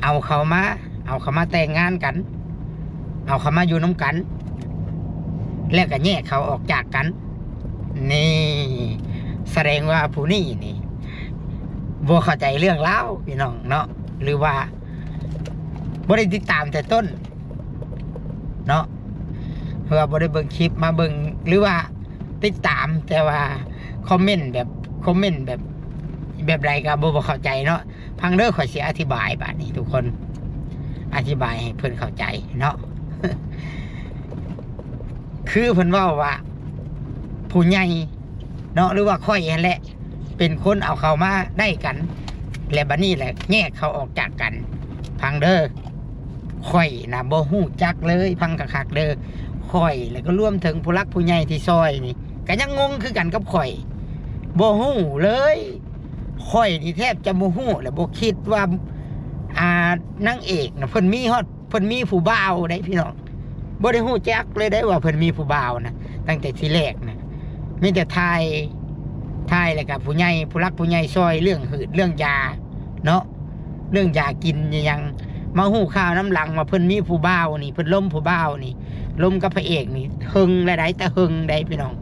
ເອົາເຂົາມາ ເອົາເຂົາມາແຕ່ງງານກັນ ເອົາເຂົາມາຢູ່ນຳກັນ ແລ້ວກໍແຍກເຂົາອອກຈາກກັນ. ນີ້ ສະແດງວ່າຜູ້ນີ້ນີ້ບໍ່ເຂົ້າໃຈເລື່ອງລາວ ພີ່ນ້ອງເນາະ ຫຼືວ່າບໍ່ໄດ້ຕິດຕາມແຕ່ຕົ້ນເນາະ ເພາະວ່າບໍ່ໄດ້ເບິ່ງຄລິບ ມາເບິ່ງ ຫຼືວ່າຕິດຕາມ ແຕ່ວ່າຄອມເມັນແບບ ຄອມເມັນແບບ ແບບໃດກໍບໍ່ ບໍ່ເຂົ້າໃຈເນາະ. ຟັງເດີ ຂ້ອຍຊິອະທິບາຍບາດນີ້ທຸກຄົນ ອະທິບາຍໃຫ້ເພິ່ນເຂົ້າໃຈເນາະ ຄືເພິ່ນເວົ້າວ່າ ຜູ້ໃຫຍ່ເນາະ ຫຼືວ່າຂ້ອຍຫັ້ນແຫຼະ ເປັນຄົນເອົາເຂົາມາໄດ້ກັນ ແລະ ບັດນີ້ແຫຼະແຍກເຂົາອອກຈາກກັນ. ຟັງເດີ ຂ້ອຍນະບໍ່ຮູ້ຈັກເລີຍ ຟັງຄັກໆເດີ ຂ້ອຍ ແລ້ວກໍລວມເຖິງຜູ້ຫຼັກຜູ້ໃຫຍ່ທີ່ຊ່ອຍນີ້ ກໍຍັງງົງຄືກັນກັບຂ້ອຍ ບໍ່ຮູ້ເລີຍ. ຂ້ອຍນີ້ແທບຈະບໍ່ຮູ້ ແລະ ບໍ່ຄິດວ່າ ອ່າ ນາງເອກນະ ເພິ່ນມີຮອດ ເພິ່ນມີຜູ້ບ່າວໄດ໋ພີ່ນ້ອງ ບໍ່ໄດ້ຮູ້ຈັກເລີຍໄດ໋ວ່າເພິ່ນມີຜູ້ບ່າວນະ ຕັ້ງແຕ່ທີແລກນະ ມີແຕ່ຖ່າຍ ຖ່າຍແລ້ວກໍຜູ້ໃຫຍ່ ຜູ້ຫຼັກຜູ້ໃຫຍ່ຊ່ອຍເລື່ອງຫືດເລື່ອງຢາເນາະ ເລື່ອງຢາກິນອີ່ຫຍັງ ມາຮູ້ຂ່າວນຳຫຼັງວ່າເພິ່ນມີຜູ້ບ່າວນີ້ ເພິ່ນລົມຜູ້ບ່າວນີ້ ລົມກັບພະເອກນີ້ເຫິງແລ້ວໃດ໋ ແຕ່ເຫິງໃດ໋ພີ່ນ້ອງ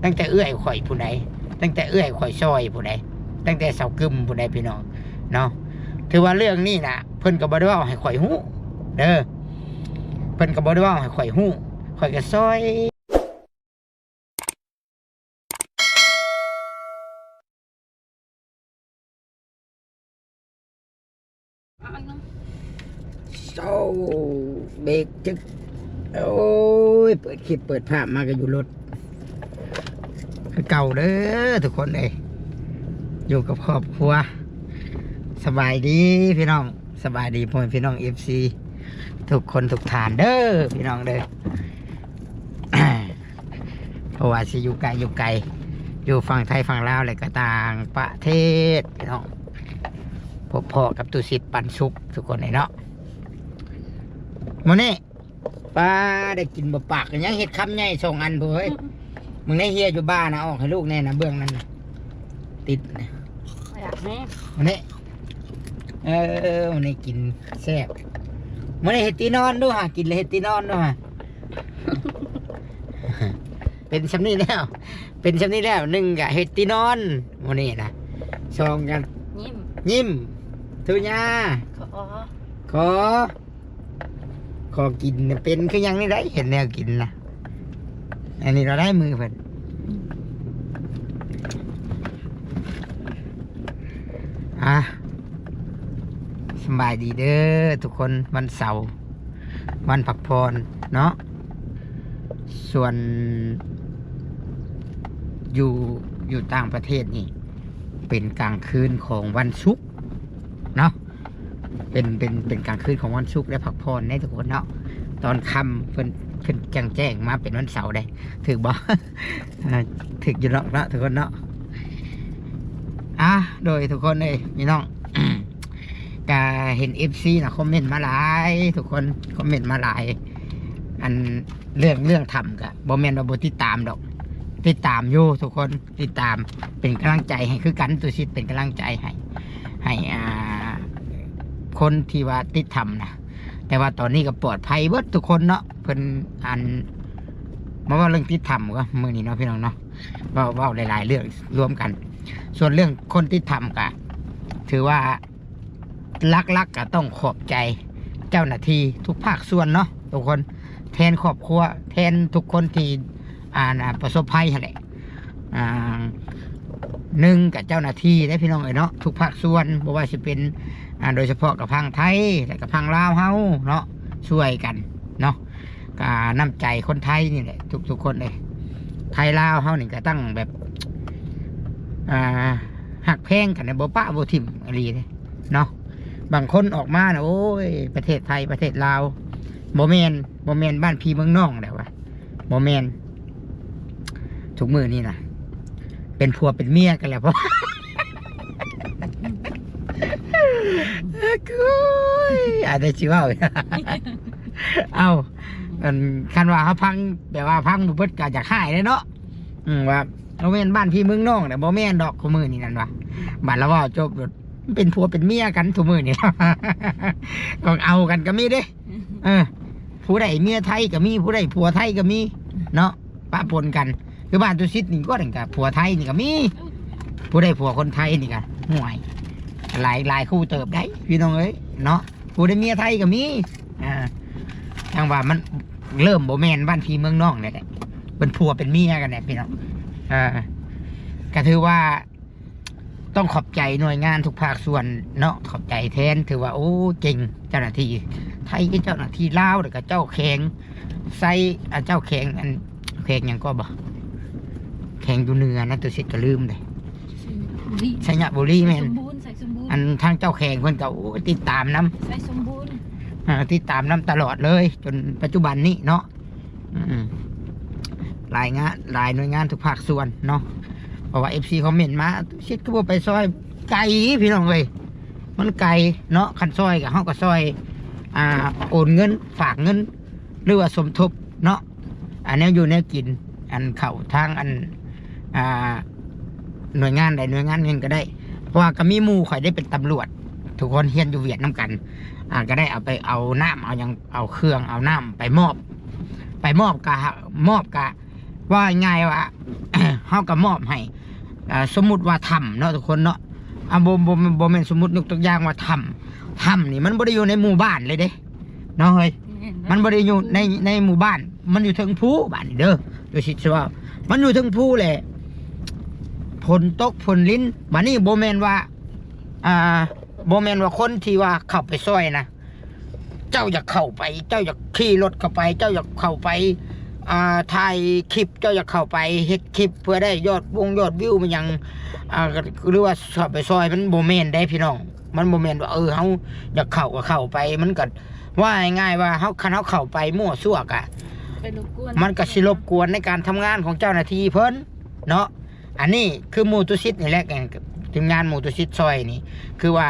ຕັ້ງແຕ່ເອື້ອຍຂ້ອຍພຸ້ນໃດ໋ ຕັ້ງແຕ່ເອື້ອຍຂ້ອຍຊ່ອຍພຸ້ນໃດ໋ ຕັ້ງແຕ່ສາວກຶມພຸ້ນໃດ໋ພີ່ນ້ອງເນາະ. ຖືວ່າເລື່ອງນີ້ນະ ເພິ່ນກໍບໍ່ໄດ້ເວົ້າໃຫ້ຂ້ອຍຮູ້ເດີ ເພິ່ນກໍບໍ່ໄດ້ເວົ້າໃຫ້ຂ້ອຍຮູ້ ຂ້ອຍກໍຊ່ອຍ ເຊົາ ເບຣກຈຶກ ໂອ້ຍ ເປີດຄລິບເປີດພາບມາກໍຢູ່ລົດ ຄືເກົ່າເດີທຸກຄົນເອີຍ ຢູ່ກັບຄອບຄົວ. ສະບາຍດີພີ່ນ້ອງ ສະບາຍດີພໍ່ແມ່ພີ່ນ້ອງເອັຟຊີທຸກຄົນທຸກທ່ານເດີພີ່ນ້ອງເດີ ບໍ່ວ່າຊິຢູ່ໃກ້ຢູ່ໄກ ຢູ່ຝັ່ງໄທຝັ່ງລາວ ແລະ ກໍຕ່າງປະເທດພີ່ນ້ອງ ພົບພໍ້ກັບຕຸສິດ ປັນສຸກ ທຸກຄົນເອີຍເນາະ. ມື້ນີ້ ປາ ໄດ້ກິນບໍ່ປາກ ກໍຍັງເຮັດຄຳໃຫຍ່ສອງອັນພຸ້ນເຮີ້ຍ ມຶງໄດ້ເຮຍຢູ່ບ້ານນະ ອອກໃຫ້ລູກແດ່ນະ ເບື້ອງນັ້ນນະ ຕິດນະ ຢາກແຮງ ມື້ນີ້ ເອີ ມື້ນີ້ກິນແຊບ ມື້ນີ້ເຮັດຕີນອນດູຫາ ກິນແລ້ວເຮັດຕີນອນດູຫາ ເປັນຊ່ຳນີ້ແລ້ວ ເປັນຊ່ຳນີ້ແລ້ວ ໜຶ່ງກະເຮັດຕີນອນ ມື້ນີ້ນະ ສອງກະຍິ້ມ ຍິ້ມ ທຸຍາ ຂໍ ຂໍ ຂໍກິນເປັນຄືຫຍັງນີ້ໄດ໋ ເຫັນແນວກິນນະ ອັນນີ້ລະໄດ້ມືເພິ່ນ ອ່າ ສະບາຍດີເດີທຸກຄົນ ວັນເສົາ ວັນພັກຜ່ອນເນາະ ສ່ວນຢູ່ ຢູ່ຕ່າງປະເທດນີ້ ເປັນກາງຄືນຂອງວັນສຸກເນາະ ເປັນ ເປັນ ເປັນກາງຄືນຂອງວັນສຸກ ແລະ ພັກຜ່ອນເດ້ທຸກຄົນເນາະ ຕອນຄ່ຳເພິ່ນຂຶ້ນຈັ່ງແຈ້ງມາເປັນວັນເສົາເດ້ ຖືກບໍ່? ຖືກຢູ່ດອກເນາະທຸກຄົນເນາະ ອ່າ ໂດຍທຸກຄົນເອີຍ ພີ່ນ້ອງ ກະເຫັນເອັຟຊີນະ ຄອມເມັນມາຫຼາຍ ທຸກຄົນຄອມເມັນມາຫຼາຍ ອັນ ເລື່ອງ ເລື່ອງຖ້ຳກະບໍ່ແມ່ນວ່າບໍ່ຕິດຕາມດອກ ຕິດຕາມຢູ່ທຸກຄົນ ຕິດຕາມເປັນກຳລັງໃຈໃຫ້ຄືກັນ ຕຸສິດເປັນກຳລັງໃຈໃຫ້ ໃຫ້ ອ່າ ຄົນທີ່ວ່າຕິດຖ້ຳນະ ແຕ່ວ່າຕອນນີ້ກໍປອດໄພເບິດທຸກຄົນເນາະ ເພິ່ນ ອັນ ມາເວົ້າເລື່ອງຕິດຖ້ຳກໍມື້ນີ້ເນາະ ພີ່ນ້ອງເນາະ ເວົ້າ ເວົ້າຫຼາຍໆເລື່ອງລວມກັນ ສ່ວນເລື່ອງຄົນຕິດຖ້ຳກະຖືວ່າ ຫຼັກໆກໍຕ້ອງຂອບໃຈເຈົ້າໜ້າທີ່ທຸກພາກສ່ວນເນາະທຸກຄົນ ແທນຄອບຄົວ ແທນທຸກຄົນທີ່ ອ່າ ປະສົບໄພຫັ້ນແຫຼະ ອ່າ ໜຶ່ງກໍເຈົ້າໜ້າທີ່ເດ້ພີ່ນ້ອງເອີຍເນາະ ທຸກພາກສ່ວນ ບໍ່ວ່າຊິເປັນ ອ່າ ໂດຍສະເພາະກັບທາງໄທ ແລະ ກັບທາງລາວເຮົາເນາະ ຊ່ວຍກັນເນາະ ກໍນ້ຳໃຈຄົນໄທນີ້ແຫຼະ ທຸກໆຄົນເອີຍ ໄທລາວເຮົານີ້ກໍຕັ້ງແບບ ອ່າ ຮັກແພງກັນ ບໍ່ປະບໍ່ຖິ້ມອີ່ຫຼີເດ້ເນາະ ບາງຄົນອອກມານະ ໂອ້ຍ ປະເທດໄທ ປະເທດລາວ ບໍ່ແມ່ນ ບໍ່ແມ່ນບ້ານພີ່ເມືອງນ້ອງແລ້ວວ່າ ບໍ່ແມ່ນ ທຸກມື້ນີ້ນະ ເປັນຜົວເປັນເມຍກັນແລ້ວ ໂອ້ຍ ອາດຈະຊິເວົ້າ ເອົ້າ ອັນ ຄັນວ່າເຮົາຟັງ ແບບວ່າຟັງບໍ່ເບິດກໍຢາກຮ້າຍເດ້ເນາະ ອືມ ວ່າບໍ່ແມ່ນບ້ານພີ່ເມືອງນ້ອງນະ ບໍ່ແມ່ນດອກ ຄູ່ມື້ນີ້ນັ້ນວ່າ ບາດລາວເວົ້າຈົບໂລດ ເປັນຜົວເປັນເມຍກັນທຸມື້ນີ້ ກໍເອົາກັນກໍມີເດ້. ເອີ ຜູ້ໃດເມຍໄທກໍມີ ຜູ້ໃດຜົວໄທກໍມີເນາະ ປະປົນກັນ. ຄືບ້ານຕຸສິດນີ້ກໍນັ້ນ ກໍຜົວໄທນີ້ກໍມີ ຜູ້ໃດຜົວຄົນໄທນີ້ກໍ ໂອ້ຍ ຫຼາຍ ຫຼາຍຄູ່ເຕີບໄດ໋ພີ່ນ້ອງເອີຍເນາະ. ຜູ້ໃດເມຍໄທກໍມີ ອ່າ ຈັ່ງວ່າມັນເລີ່ມບໍ່ແມ່ນບ້ານພີ່ເມືອງນ້ອງແລ້ວແຫຼະ ເປັນຜົວເປັນເມຍກັນແຫຼະພີ່ນ້ອງ. ເອີ ກໍຖືວ່າ ຕ້ອງຂອບໃຈໜ່ວຍງານທຸກພາກສ່ວນເນາະ ຂອບໃຈແທນ ຖືວ່າ ໂອ້ ເກັ່ງ ເຈົ້າໜ້າທີ່ໄທ ເຈົ້າໜ້າທີ່ລາວ ແລ້ວກໍເຈົ້າແຂວງໄຊ ອາ ເຈົ້າແຂວງ ອັນ ແຂວງຫຍັງກໍບໍ່ ແຂວງຢູ່ເໜືອນະ ຕຸສິດກໍລືມເດ້ ໄຊຍະບູລີ ໄຊຍະບູລີແມ່ນ ໄຊສົມບູນ ໄຊສົມບູນ ອັນທາງເຈົ້າແຂວງເພິ່ນກໍ ໂອ້ ຕິດຕາມນຳ ໄຊສົມບູນ ອ່າ ຕິດຕາມນຳຕະຫຼອດເລີຍ ຈົນປັດຈຸບັນນີ້ເນາະ. ອືມ ຫຼາຍງານ ຫຼາຍໜ່ວຍງານທຸກພາກສ່ວນເນາະ ເພາະວ່າເອັຟຊີຄອມເມັນມາ ຕຸສິດຄືບໍ່ໄປຊ່ອຍ ໄກພີ່ນ້ອງເອີຍ ມັນໄກເນາະ. ຄັນຊ່ອຍກໍ ເຮົາກໍຊ່ອຍ ອ່າ ໂອນເງິນ ຝາກເງິນ ຫຼືວ່າສົມທົບເນາະ ອັນແນວຢູ່ແນວກິນ ອັນເຂົ້າທາງ ອັນ ອ່າ ໜ່ວຍງານໃດໜ່ວຍງານໜຶ່ງກໍໄດ້ ເພາະວ່າກໍມີໝູ່ຂ້ອຍໄດ້ເປັນຕຳຫຼວດ ທຸກຄົນຮຽນຢູ່ຫວຽດນຳກັນ ອ່າ ກໍໄດ້ເອົາໄປ ເອົານ້ຳ ເອົາຫຍັງ ເອົາເຄື່ອງ ເອົານ້ຳໄປມອບ ໄປມອບກະ ມອບກະ ເວົ້າງ່າຍໆວ່າ ເຮົາກໍມອບໃຫ້ ເອີ ສົມມຸດວ່າຖ້ຳເນາະທຸກຄົນເນາະ ອ່າ ບໍ່ ບໍ່ ບໍ່ແມ່ນ ສົມມຸດຍົກຕົວຢ່າງວ່າຖ້ຳ ຖ້ຳນີ້ມັນບໍ່ໄດ້ຢູ່ໃນໝູ່ບ້ານເລີຍເດ້ ເນາະເຮີຍ ແມ່ນ ມັນບໍ່ໄດ້ຢູ່ໃນ ໃນໝູ່ບ້ານ ມັນຢູ່ເທິງພູ ບາດນີ້ເດີ ໂດຍຊິເວົ້າ ມັນຢູ່ເທິງພູແຫຼະ ຝົນຕົກຝົນລິນ ບາດນີ້ບໍ່ແມ່ນວ່າ ອ່າ ບໍ່ແມ່ນວ່າຄົນທີ່ວ່າເຂົ້າໄປຊ່ອຍນະ ເຈົ້າຢາກເຂົ້າໄປ ເຈົ້າຢາກຂີ່ລົດເຂົ້າໄປ ເຈົ້າຢາກເຂົ້າໄປ ອ່າ ຖ່າຍຄລິບ ເຈົ້າຢາກເຂົ້າໄປເຮັດຄລິບເພື່ອໄດ້ຍອດວົງຍອດວິວ ແມ່ນຫຍັງ ອ່າ ຫຼືວ່າເຂົ້າໄປຊ່ອຍ ມັນບໍ່ແມ່ນເດ້ພີ່ນ້ອງ ມັນບໍ່ແມ່ນວ່າ ເອີ ເຮົາຢາກເຂົ້າກໍເຂົ້າໄປ ມັນກໍ ເວົ້າງ່າຍໆວ່າເຮົາ ຄັນເຮົາເຂົ້າໄປມົ້ວຊົ່ວກະ ໄປລົບກວນ ມັນກໍຊິລົບກວນໃນການທຳງານຂອງເຈົ້າໜ້າທີ່ເພິ່ນເນາະ. ອັນນີ້ຄືໝູ່ຕຸສິດນີ້ແຫຼະ ທີມງານໝູ່ຕຸສິດຊ່ອຍນີ້ ຄືວ່າ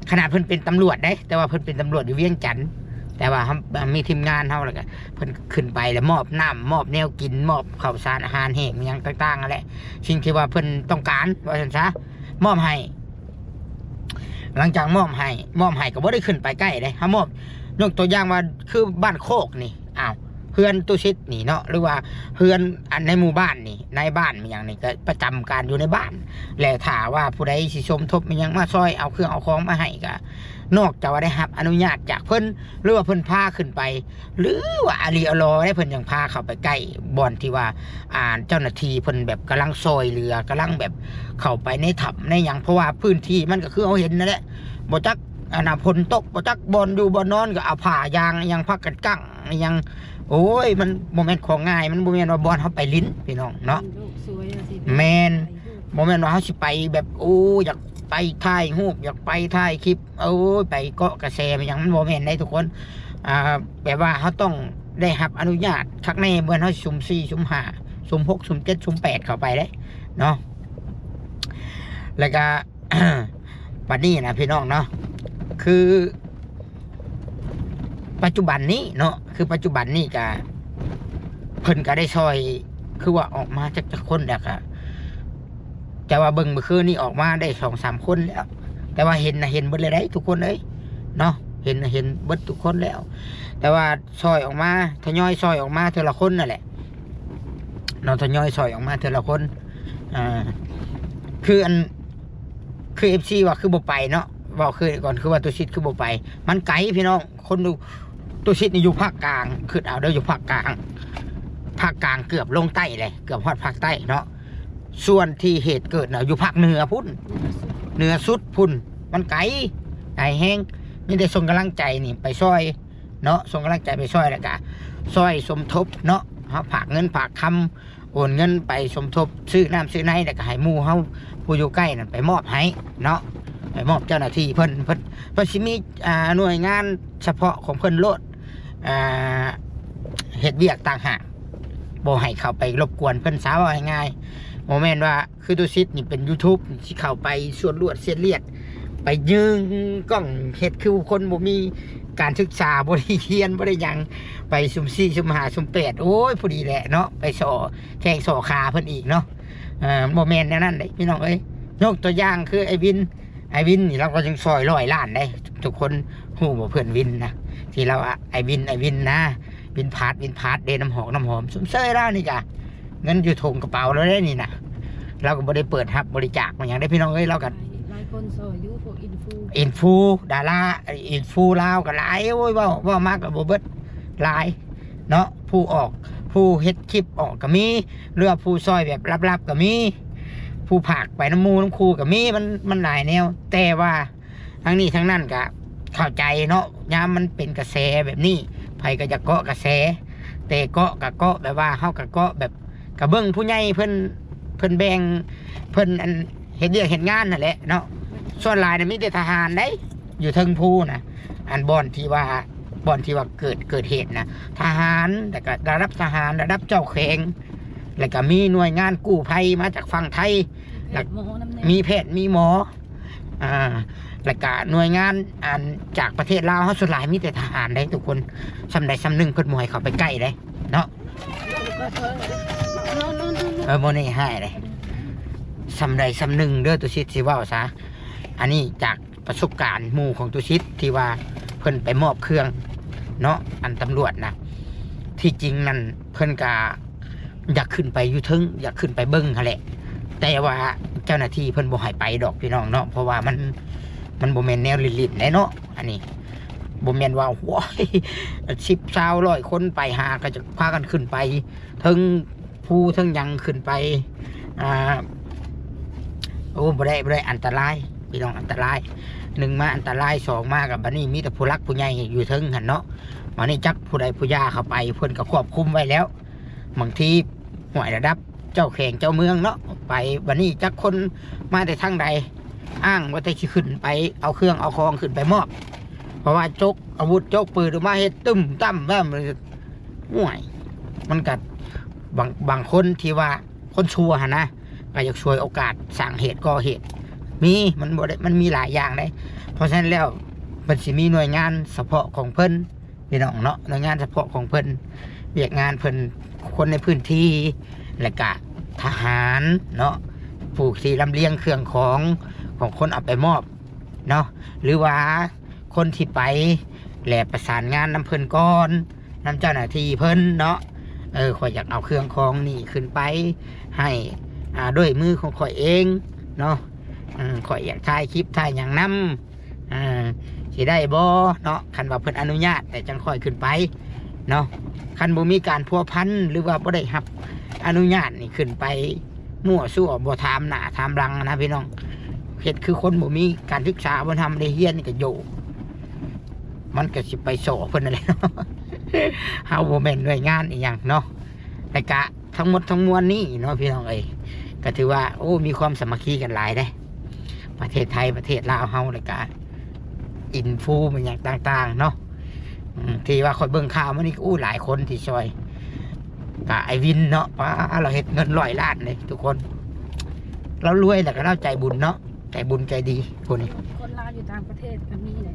ຂະໜາດເພິ່ນເປັນຕຳຫຼວດເດ້ ແຕ່ວ່າເພິ່ນເປັນຕຳຫຼວດຢູ່ວຽງຈັນ ແຕ່ວ່າເຮົາ ເຮົາມີທີມງານເຮົາ ແລ້ວກໍເພິ່ນຂຶ້ນໄປ ແລ້ວມອບນ້ຳ ມອບແນວກິນ ມອບເຂົ້າສານອາຫານແຫ້ງຫຍັງຕ່າງໆຫັ້ນແຫຼະ ສິ່ງທີ່ວ່າເພິ່ນຕ້ອງການ ວ່າຊັ້ນຊະ ມອບໃຫ້. ຫຼັງຈາກມອບໃຫ້ ມອບໃຫ້ກໍບໍ່ໄດ້ຂຶ້ນໄປໃກ້ເດ້ ເຮົາມອບ ຍົກຕົວຢ່າງວ່າຄືບ້ານໂຄກນີ້ ອ້າວ ເຮືອນຕຸສິດນີ້ເນາະ ຫຼືວ່າເຮືອນອັນໃນໝູ່ບ້ານນີ້ ນາຍບ້ານແມ່ນຫຍັງນີ້ກໍປະຈຳການຢູ່ໃນບ້ານ ແລະ ຖ້າວ່າຜູ້ໃດຊິສົມທົບແມ່ນຫຍັງມາຊ່ອຍເອົາເຄື່ອງເອົາຂອງມາໃຫ້ ກໍນອກຈາກວ່າໄດ້ຮັບອະນຸຍາດຈາກເພິ່ນ ຫຼືວ່າເພິ່ນພາຂຶ້ນໄປ ຫຼືວ່າອາລີອາລໍໄດ້ ເພິ່ນຍັງພາເຂົ້າໄປໃກ້ບ່ອນທີ່ວ່າ ອ່າ ເຈົ້າໜ້າທີ່ເພິ່ນແບບກຳລັງຊ່ອຍເຫຼືອ ກຳລັງແບບເຂົ້າໄປໃນຖ້ຳໃນຫຍັງ ເພາະວ່າພື້ນທີ່ມັນກໍຄືເຮົາເຫັນນັ້ນແຫຼະ ບໍ່ຈັກ ອັນນ່າ ຝົນຕົກ ບໍ່ຈັກບ່ອນຢູ່ບ່ອນນອນ ກໍເອົາຜ້າຢາງອີ່ຫຍັງ ຜ້າກັນກັ້ງອີ່ຫຍັງ ໂອ້ຍ ມັນບໍ່ແມ່ນຂອງງ່າຍ ມັນບໍ່ແມ່ນວ່າບ່ອນເຮົາໄປຫຼິ້ນ ພີ່ນ້ອງເນາະ ໂລກສວຍວ່າຊິ ແມ່ນ ໄປຮູບ ບໍ່ແມ່ນວ່າເຮົາຊິໄປແບບ ໂອ້ ຢາກໄປຖ່າຍຮູບ ຢາກໄປຖ່າຍຄລິບ ໂອ້ຍ ໄປເກາະກະແສ ແມ່ນຫຍັງ ມັນບໍ່ແມ່ນເດ້ທຸກຄົນ ອ່າ ແບບວ່າເຮົາຕ້ອງໄດ້ຮັບອະນຸຍາດຄັກແນ່ ເມື່ອເຮົາສຸ່ມສີ່ ສຸ່ມຫ້າ ສຸ່ມຫົກ ສຸ່ມເຈັດ ສຸ່ມແປດ ເຂົ້າໄປເດ້ເນາະ ແລ້ວກະ ບັດນີ້ນະ ພີ່ນ້ອງເນາະ ຄືປັດຈຸບັນນີ້ເນາະ ຄືປັດຈຸບັນນີ້ກະ ເພິ່ນກະໄດ້ຊ່ອຍ ຄືວ່າອອກມາຈັກ ຈັກຄົນແລ້ວກະ ແຕ່ວ່າເບິ່ງມື້ຄືນນີ້ອອກມາໄດ້ສອງສາມຄົນແລ້ວ ແຕ່ວ່າເຫັນນະ ເຫັນເບິດເລີຍເດ້ທຸກຄົນເອີຍເນາະ ເຫັນນະ ເຫັນເບິດທຸກຄົນແລ້ວ ແຕ່ວ່າຊ່ອຍອອກມາ ທະຍອຍຊ່ອຍອອກມາເທື່ອລະຄົນນັ້ນແຫຼະເນາະ ທະຍອຍຊ່ອຍອອກມາເທື່ອລະຄົນ ອ່າ ຄືອັນ ຄືເອັຟຊີວ່າຄືບໍ່ໄປເນາະ ເວົ້າຄືກ່ອນ ຄືວ່າຕຸສິດຄືບໍ່ໄປ ມັນໄກພີ່ນ້ອງ ຄົນຢູ່ ຕຸສິດນີ້ຢູ່ພາກກາງ ຄິດເອົາເດີ ຢູ່ພາກກາງ ພາກກາງເກືອບລົງໃຕ້ເລີຍ ເກືອບຮອດພາກໃຕ້ເນາະ ສ່ວນທີ່ເຫດເກີດນະ ຢູ່ພາກເໜືອພຸ້ນ ເໜືອສຸດພຸ້ນ ມັນໄກ ໄກແຮງ ມີແຕ່ສົ່ງກຳລັງໃຈນີ້ໄປຊ່ອຍເນາະ ສົ່ງກຳລັງໃຈໄປຊ່ອຍ ແລ້ວກະຊ່ອຍສົມທົບເນາະ ເຮົາຝາກເງິນຝາກຄຳ ໂອນເງິນໄປສົມທົບຊື້ນ້ຳຊື້ໃນ ແລ້ວກໍໃຫ້ໝູ່ເຮົາຜູ້ຢູ່ໃກ້ນັ້ນໄປມອບໃຫ້ເນາະ ໄປມອບເຈົ້າໜ້າທີ່ເພິ່ນ ເພິ່ນ ເພິ່ນຊິມີ ອ່າ ໜ່ວຍງານສະເພາະຂອງເພິ່ນໂລດ ອ່າ ເຮັດວຽກຕ່າງຫາກ ບໍ່ໃຫ້ເຂົ້າໄປລົບກວນເພິ່ນຊະ ເວົ້າງ່າຍໆ ບໍ່ແມ່ນວ່າຄືຕຸສິດນີ້ເປັນ YouTube ຊິເຂົ້າໄປສວດລວດສຽດລຽດ ໄປຢືງກ້ອງ ເຮັດຄືຄົນບໍ່ມີການສຶກສາ ບໍ່ໄດ້ຮຽນ ບໍ່ໄດ້ຫຍັງ ໄປສຸ່ມສີ່ ສຸ່ມຫ້າ ສຸ່ມແປດ ໂອ້ຍ ພໍດີແຫຼະເນາະ ໄປສໍ ແຂ້ງສໍຂາເພິ່ນອີກເນາະ ເອີ ບໍ່ແມ່ນແນວນັ້ນເດ້ພີ່ນ້ອງເອີຍ ຍົກຕົວຢ່າງຄືໄອ້ວິນ ອ້າຍວິນນີ້ລາວກໍຍັງຊ່ອຍຮ້ອຍລ້ານເດ້ ທຸກຄົນຮູ້ບໍ່ ເພື່ອນວິນນະ ທີ່ລາວ ອາ ອ້າຍວິນ ອ້າຍວິນນະ ວິນພາດ ວິນພາດເດ້ ນ້ຳຫອມ ນ້ຳຫອມ ຊຸມເຊີຍລາວນີ້ກະ ເງິນຢູ່ຖົງກະເປົາລາວເດ້ນີ້ນະ ລາວກໍບໍ່ໄດ້ເປີດຮັບບໍລິຈາກມາຫຍັງເດ້ພີ່ນ້ອງເອີຍ ລາວກໍ ຫຼາຍຄົນຊ່ອຍຢູ່ ພວກອິນຟູ ອິນຟູ ດາລາ ອິນຟູລາວກໍຫຼາຍ ໂອ້ຍ ເວົ້າ ເວົ້າມາກໍບໍ່ເບິດ ຫຼາຍເນາະ ຜູ້ອອກ ຜູ້ເຮັດຄລິບອອກກໍມີ ຫຼືວ່າຜູ້ຊ່ອຍແບບລັບໆກໍມີ ຜູ້ຝາກໄປນຳໝູ່ນຳຄູ່ກໍມີ ມັນ ມັນຫຼາຍແນວ ແຕ່ວ່າທັງນີ້ທັງນັ້ນກໍເຂົ້າໃຈເນາະ ຍາມມັນເປັນກະແສແບບນີ້ ໃຜກໍຢາກເກາະກະແສ ແຕ່ເກາະກໍເກາະແບບວ່າ ເຮົາກໍເກາະແບບ ກະເບິ່ງຜູ້ໃຫຍ່ເພິ່ນ ເພິ່ນແບ່ງ ເພິ່ນ ອັນ ເຮັດວຽກເຮັດງານຫັ້ນແຫຼະເນາະ ສ່ວນຫຼາຍນະມີແຕ່ທະຫານໃດ໋ ຢູ່ເທິງພູນະ ອັນບ່ອນທີ່ວ່າ ບ່ອນທີ່ວ່າເກີດ ເກີດເຫດນະ ທະຫານ ແລ້ວກະລະດັບທະຫານ ລະດັບເຈົ້າແຂວງ ແລ້ວກະມີໜ່ວຍງານກູ້ໄພມາຈາກຝັ່ງໄທ ແລະ ມີແພດມີໝໍ ອ່າ ແລ້ວກະໜ່ວຍງານ ອັນ ຈາກປະເທດລາວເຮົາ ສ່ວນຫຼາຍມີແຕ່ທະຫານໃດ໋ທຸກຄົນ ສ່ຳໃດສ່ຳໜຶ່ງເພິ່ນບໍ່ໃຫ້ເຂົ້າໄປໃກ້ໃດ໋ເນາະ ເອີ ບໍ່ແນ່ຮ້າຍເດ້ ສ່ຳໃດສ່ຳໜຶ່ງເດີ ຕຸສິດຊິເວົ້າຊະ ອັນນີ້ຈາກປະສົບການໝູ່ຂອງຕຸສິດ ທີ່ວ່າເພິ່ນໄປມອບເຄື່ອງເນາະ ອັນຕຳຫຼວດນະ ທີ່ຈິງນັ້ນເພິ່ນກະ ຢາກຂຶ້ນໄປຢູ່ເທິງ ຢາກຂຶ້ນໄປເບິ່ງຫັ້ນແຫຼະ ແຕ່ວ່າເຈົ້າໜ້າທີ່ເພິ່ນບໍ່ໃຫ້ໄປດອກພີ່ນ້ອງເນາະ ເພາະວ່າມັນ ມັນບໍ່ແມ່ນແນວຫຼິ້ນໆເດ້ເນາະ ອັນນີ້ບໍ່ແມ່ນວ່າ ໂອ້ຍ ສິບ ຊາວ ຮ້ອຍຄົນໄປຫາ ກໍຈະພາກັນຂຶ້ນໄປເທິງພູເທິງຫຍັງ ຂຶ້ນໄປ ອ່າ ໂອ້ ບໍ່ໄດ້ ບໍ່ໄດ້ ອັນຕະລາຍ ພີ່ນ້ອງ ອັນຕະລາຍ ໜຶ່ງມາອັນຕະລາຍ ສອງມາກໍບັດນີ້ມີແຕ່ຜູ້ຫຼັກຜູ້ໃຫຍ່ຢູ່ເທິງຫັ້ນເນາະ ບັດນີ້ຈັກຜູ້ໃດຜູ້ຢາເຂົ້າໄປ ເພິ່ນກໍຄວບຄຸມໄວ້ແລ້ວ ບາງທີ ຫ້ວຍ ລະດັບເຈົ້າແຂວງເຈົ້າເມືອງເນາະ ໄປບັດນີ້ຈັກຄົນມາແຕ່ທາງໃດ ອ້າງວ່າແຕ່ຊິຂຶ້ນໄປເອົາເຄື່ອງເອົາຂອງຂຶ້ນໄປມອບ ເພາະວ່າຈົກອາວຸດ ຈົກປືນອອກມາເຮັດຕຶ້ມຕັ້ມແບບ ໂອ້ຍ ມັນກະ ບາງ ບາງຄົນທີ່ວ່າຄົນຊົ່ວຫັ້ນນະ ກໍຢາກສວຍໂອກາດສ້າງເຫດກໍ່ເຫດ ມີ ມັນບໍ່ໄດ້ ມັນມີຫຼາຍຢ່າງເດ້ ເພາະສະນັ້ນແລ້ວ ເພິ່ນຊິມີໜ່ວຍງານສະເພາະຂອງເພິ່ນ ພີ່ນ້ອງເນາະ ໜ່ວຍງານສະເພາະຂອງເພິ່ນ ວຽກງານເພິ່ນ ຄົນໃນພື້ນທີ່ ແລະກະທະຫານເນາະ ຜູ້ທີ່ລຳລຽງເຄື່ອງຂອງຂອງຄົນເອົາໄປມອບເນາະ ຫຼືວ່າຄົນທີ່ໄປ ແລະປະສານງານນຳເພິ່ນກ່ອນ ນຳເຈົ້າໜ້າທີ່ເພິ່ນເນາະ ເອີ ຂ້ອຍຢາກເອົາເຄື່ອງຂອງນີ້ຂຶ້ນໄປໃຫ້ ອ່າ ດ້ວຍມືຂອງຂ້ອຍເອງເນາະ ເອີ ຂ້ອຍຢາກຖ່າຍຄລິບຖ່າຍຫຍັງນຳ ອ່າ ຊິໄດ້ບໍ່ເນາະ ຄັນວ່າເພິ່ນອະນຸຍາດ ແຕ່ຈັ່ງຄ່ອຍຂຶ້ນໄປເນາະ ຄັນບໍ່ມີການພົວພັນ ຫຼືວ່າບໍ່ໄດ້ຮັບອະນຸຍາດນີ້ ຂຶ້ນໄປມົ້ວຊັ້ວ ບໍ່ຖາມໜ້າຖາມຫຼັງນະພີ່ນ້ອງ ເຮັດຄືຄົນບໍ່ມີການສຶກສາ ບໍ່ທຳ ບໍ່ໄດ້ຮຽນນີ້ກໍໂຢ ມັນກໍຊິໄປສໍ້ເພິ່ນນັ້ນແຫຼະ ເຮົາບໍ່ແມ່ນໜ່ວຍງານອີ່ຫຍັງເນາະ ແລະກະ ທັງໝົດທັງມວນນີ້ເນາະ ພີ່ນ້ອງເອີຍ ກໍຖືວ່າ ໂອ້ ມີຄວາມສາມັກຄີກັນຫຼາຍເດ້ ປະເທດໄທ ປະເທດລາວເຮົາ ແລ້ວກະອິນຟູແມ່ນຫຍັງຕ່າງໆເນາະ ອືມ ທີ່ວ່າຂ້ອຍເບິ່ງຂ່າວມື້ນີ້ ໂອ້ ຫຼາຍຄົນທີ່ຊ່ອຍ ກະໄອ້ວິນເນາະ ປາ ລາວເຮັດເງິນຮ້ອຍລ້ານເດ້ທຸກຄົນ ລາວລວຍ ແລ້ວກະລາວໃຈບຸນເນາະ ໃຈບຸນໃຈດີຜູ້ນີ້ ຄົນລາວຢູ່ຕ່າງປະເທດກໍມີເດ້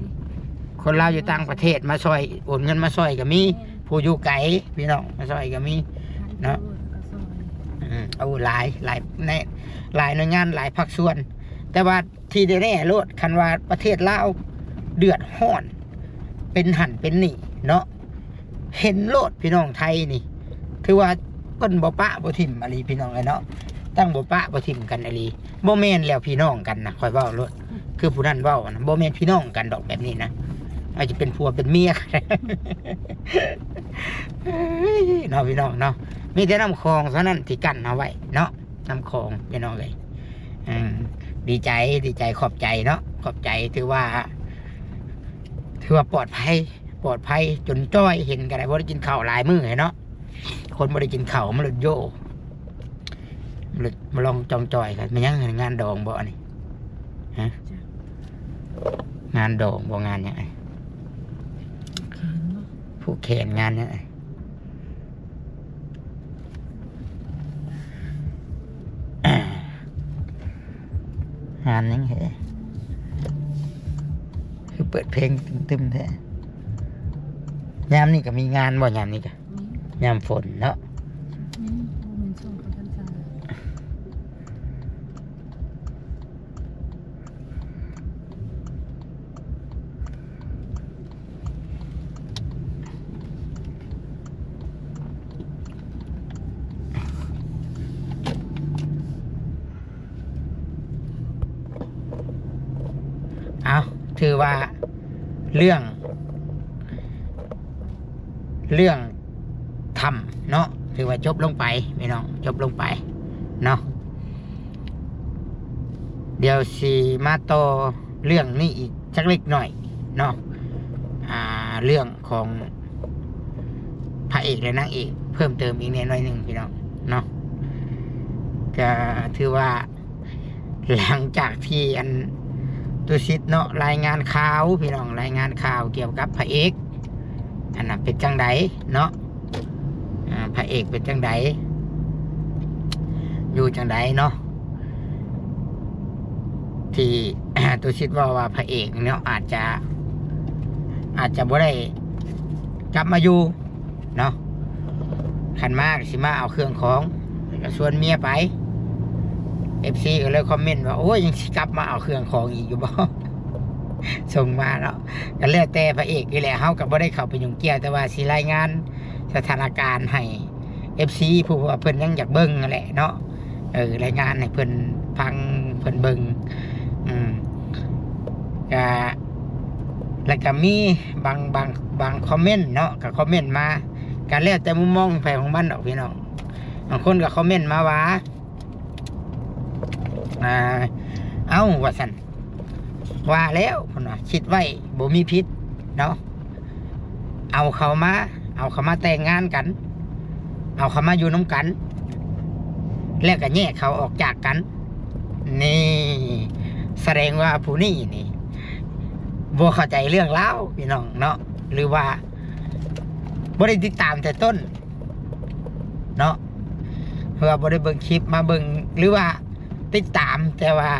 ຄົນລາວຢູ່ຕ່າງປະເທດມາຊ່ອຍ ໂອນເງິນມາຊ່ອຍກໍມີ ແມ່ນ ຜູ້ຢູ່ໄກພີ່ນ້ອງມາຊ່ອຍກໍມີເນາະ ອືມ ໂອ້ ຫຼາຍ ຫຼາຍ ໃນ ຫຼາຍໜ່ວຍງານ ຫຼາຍພາກສ່ວນ ແຕ່ວ່າທີ່ແນ່ໆໂລດ ຄັນວ່າປະເທດລາວເດືອດຮ້ອນ ເປັນຫັ້ນເປັນນີ້ເນາະ ເຫັນໂລດພີ່ນ້ອງໄທນີ້ ຖືວ່າເພິ່ນບໍ່ປະບໍ່ຖິ້ມອີ່ຫຼີພີ່ນ້ອງເອີຍເນາະ ຕັ້ງບໍ່ປະບໍ່ຖິ້ມກັນອີ່ຫຼີ ບໍ່ແມ່ນແລ້ວພີ່ນ້ອງກັນນະ ຂ້ອຍເວົ້າໂລດ ຄືຜູ້ນັ້ນເວົ້ານະ ບໍ່ແມ່ນພີ່ນ້ອງກັນດອກແບບນີ້ນະ ອາດຈະເປັນຜົວເປັນເມຍ ເນາະ ພີ່ນ້ອງເນາະ ມີແຕ່ນ້ຳຂອງເທົ່ານັ້ນທີ່ກັ້ນເຮົາໄວ້ເນາະ ນ້ຳຂອງພີ່ນ້ອງເອີຍ ອືມ ດີໃຈ ດີໃຈ ຂອບໃຈເນາະ ຂອບໃຈ ຖືວ່າ ຖືວ່າປອດໄພ ປອດໄພ ຈົນຈ່ອຍ ເຫັນກໍໄດ້ ບໍ່ໄດ້ກິນເຂົ້າຫຼາຍມື້ເນາະ ຄົນບໍ່ໄດ້ກິນເຂົ້າ ມັນເລີຍໂຢ ມາລອງຈ່ອງຈ່ອຍກັນ ແມ່ນຫຍັງ ງານດອງບໍ່ອັນນີ້ ຮະ ງານດອງບໍ່ ງານຫຍັງ ຜູກແຂນ ງານຫຍັງ ງານຫຍັງເຫ ຄືເປີດເພງຕຶມໆແທ້ ຍາມນີ້ກໍມີງານບໍ່ ຍາມນີ້ກໍ ຍາມຝົນເນາະ ມີ ບໍ່ແມ່ນຊ່ວງເຂົ້າພັນສາ. ຄືວ່າເລື່ອງ ເລື່ອງທຳເນາະ ຖືວ່າຈົບລົງໄປພີ່ນ້ອງ ຈົບລົງໄປເນາະ. ດຽວຊິມາຕໍ່ເລື່ອງນີ້ອີກຈັກເລັກໜ້ອຍເນາະ ອ່າ ເລື່ອງຂອງພະເອກ ແລະ ນາງເອກເພີ່ມເຕີມອີກແດ່ໜ້ອຍໜຶ່ງພີ່ນ້ອງເນາະ. ກະຖືວ່າ ຫຼັງຈາກທີ່ອັນຕຸສິດເນາະ ລາຍງານຂ່າວພີ່ນ້ອງ ລາຍງານຂ່າວກ່ຽວກັບພະເອກ ອັນນັ້ນເປັນຈັ່ງໃດເນາະ ອ່າ ພະເອກເປັນຈັ່ງໃດ ຢູ່ຈັ່ງໃດເນາະ ທີ່ ຕຸສິດເວົ້າວ່າພະເອກເນາະ ອາດຈະ ອາດຈະບໍ່ໄດ້ກັບມາຢູ່ ເນາະ ຄັນມາກໍຊິມາເອົາເຄື່ອງຂອງ ແລ້ວກໍຊວນເມຍໄປ. ເອັຟຊີກໍເລີຍຄອມເມັນວ່າ ໂອ້ຍ ຍັງຊິກັບມາເອົາເຄື່ອງຂອງອີກຢູ່ບໍ່? ສົ່ງມາເນາະ ກໍແລ້ວແຕ່ພະເອກນີ້ແຫຼະ ເຮົາກໍບໍ່ໄດ້ເຂົ້າໄປຫຍຸ້ງກ່ຽວ ແຕ່ວ່າຊິລາຍງານສະຖານະການໃຫ້ເອັຟຊີ ຜູ້ວ່າເພິ່ນຍັງຢາກເບິ່ງຫັ້ນແຫຼະເນາະ. ເອີ ລາຍງານໃຫ້ເພິ່ນຟັງ ເພິ່ນເບິ່ງ ອືມ ກະ ແລ້ວກະມີບາງ ບາງ ບາງຄອມເມັນເນາະ ກະຄອມເມັນມາ ກະແລ້ວແຕ່ມຸມມອງໃຜຂອງມັນດອກພີ່ນ້ອງ. ບາງຄົນກະຄອມເມັນມາວ່າ ອ່າ ເອົ້າ ວ່າຊັ້ນ ວ່າແລ້ວ ເພິ່ນວ່າ ຄິດໄວ້ບໍ່ມີຜິດເນາະ ເອົາເຂົາມາ ເອົາເຂົາມາແຕ່ງງານກັນ ເອົາເຂົາມາຢູ່ນຳກັນ ແລ້ວກໍແຍກເຂົາອອກຈາກກັນ. ນີ້ ສະແດງວ່າຜູ້ນີ້ນີ້ ບໍ່ເຂົ້າໃຈເລື່ອງລາວພີ່ນ້ອງເນາະ ຫຼືວ່າບໍ່ໄດ້ຕິດຕາມແຕ່ຕົ້ນເນາະ ເພື່ອບໍ່ໄດ້ເບິ່ງຄລິບມາເບິ່ງ ຫຼືວ່າຕິດຕາມ ແຕ່ວ່າ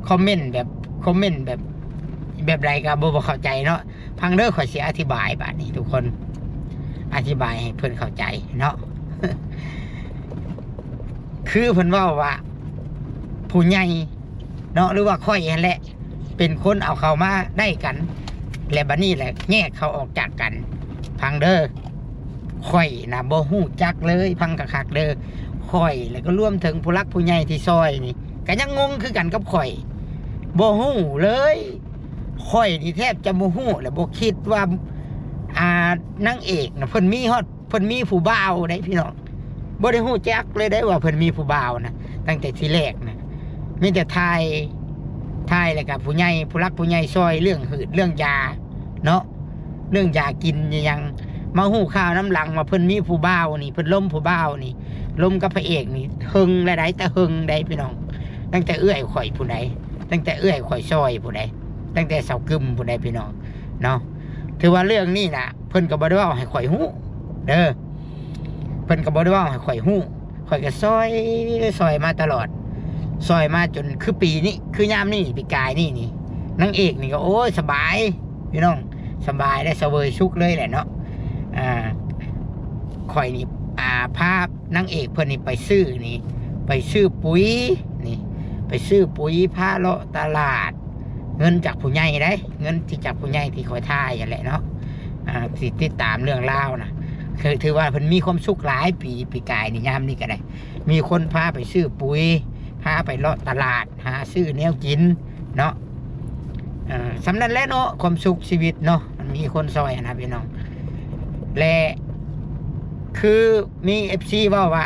ຄອມເມັນແບບ ຄອມເມັນແບບ ແບບໃດກໍບໍ່ ບໍ່ເຂົ້າໃຈເນາະ. ຟັງເດີ ຂ້ອຍຊິອະທິບາຍບາດນີ້ທຸກຄົນ ອະທິບາຍໃຫ້ເພິ່ນເຂົ້າໃຈເນາະ. ຄືເພິ່ນເວົ້າວ່າ ຜູ້ໃຫຍ່ເນາະ ຫຼືວ່າຂ້ອຍຫັ້ນແຫຼະ ເປັນຄົນເອົາເຂົາມາໄດ້ກັນ ແລະ ບັດນີ້ແຫຼະແຍກເຂົາອອກຈາກກັນ. ຟັງເດີ ຂ້ອຍນະບໍ່ຮູ້ຈັກເລີຍ ຟັງຄັກໆເດີ. ຂ້ອຍ ແລ້ວກໍລວມເຖິງຜູ້ຫຼັກຜູ້ໃຫຍ່ທີ່ຊ່ອຍນີ້ ກໍຍັງງົງຄືກັນກັບຂ້ອຍ ບໍ່ຮູ້ເລີຍ. ຂ້ອຍນີ້ແທບຈະບໍ່ຮູ້ ແລະ ບໍ່ຄິດວ່າ ອ່າ ນາງເອກນະ ເພິ່ນມີຮອດ ເພິ່ນມີຜູ້ບ່າວເດ້ພີ່ນ້ອງ ບໍ່ໄດ້ຮູ້ຈັກເລີຍເດ້ວ່າເພິ່ນມີຜູ້ບ່າວນະ ຕັ້ງແຕ່ທີແລກນະ. ມີແຕ່ຖ່າຍ ຖ່າຍແລ້ວກໍຜູ້ໃຫຍ່ ຜູ້ຫຼັກຜູ້ໃຫຍ່ຊ່ອຍເລື່ອງຫືດເລື່ອງຢາເນາະ ເລື່ອງຢາກິນອີ່ຫຍັງ. ມາຮູ້ຂ່າວນຳຫຼັງວ່າເພິ່ນມີຜູ້ບ່າວນີ້ ເພິ່ນລົມຜູ້ບ່າວນີ້ ລົມກັບພະເອກນີ້ ເຫິງແລ້ວໃດ ແຕ່ເຫິງໃດພີ່ນ້ອງ ຕັ້ງແຕ່ເອື້ອຍຂ້ອຍພຸ້ນໃດ ຕັ້ງແຕ່ເອື້ອຍຂ້ອຍຊ່ອຍພຸ້ນໃດ ຕັ້ງແຕ່ສາວກຶມພຸ້ນໃດພີ່ນ້ອງເນາະ. ຖືວ່າເລື່ອງນີ້ນະ ເພິ່ນກໍບໍ່ໄດ້ເວົ້າໃຫ້ຂ້ອຍຮູ້ເດີ ເພິ່ນກໍບໍ່ໄດ້ເວົ້າໃຫ້ຂ້ອຍຮູ້ ຂ້ອຍກໍຊ່ອຍ ຊ່ອຍມາຕະຫຼອດ ຊ່ອຍມາຈົນຄືປີນີ້ ຄືຍາມນີ້ ປີກາຍນີ້ນີ້ ນາງເອກນີ້ກໍ ໂອ້ຍ ສະບາຍພີ່ນ້ອງ ສະບາຍ ໄດ້ສະເຫວີຍສຸກເລີຍແຫຼະເນາະ. ອ່າ ຂ້ອຍນີ້ ອ່າ ພາ ນາງເອກເພິ່ນນີ້ໄປຊື້ນີ້ ໄປຊື້ປຸ໋ຍນີ້ ໄປຊື້ປຸ໋ຍ ພາເລາະຕະຫຼາດ ເງິນຈາກຜູ້ໃຫຍ່ເດ້ ເງິນທີ່ຈາກຜູ້ໃຫຍ່ທີ່ຂ້ອຍຖ່າຍຫັ້ນແຫຼະເນາະ ອ່າ ທີ່ຕິດຕາມເລື່ອງລາວນະ ຄືຖືວ່າເພິ່ນມີຄວາມສຸກຫຼາຍປີ ປີກາຍນີ້ ຍາມນີ້ກໍໄດ້ ມີຄົນພາໄປຊື້ປຸ໋ຍ ພາໄປເລາະຕະຫຼາດ ຫາຊື້ແນວກິນເນາະ. ເອີ ສ່ຳນັ້ນແຫຼະເນາະ ຄວາມສຸກຊີວິດເນາະ ມັນມີຄົນຊ່ອຍຫັ້ນນະພີ່ນ້ອງ. ແລະ ຄືມີເອັຟຊີເວົ້າວ່າ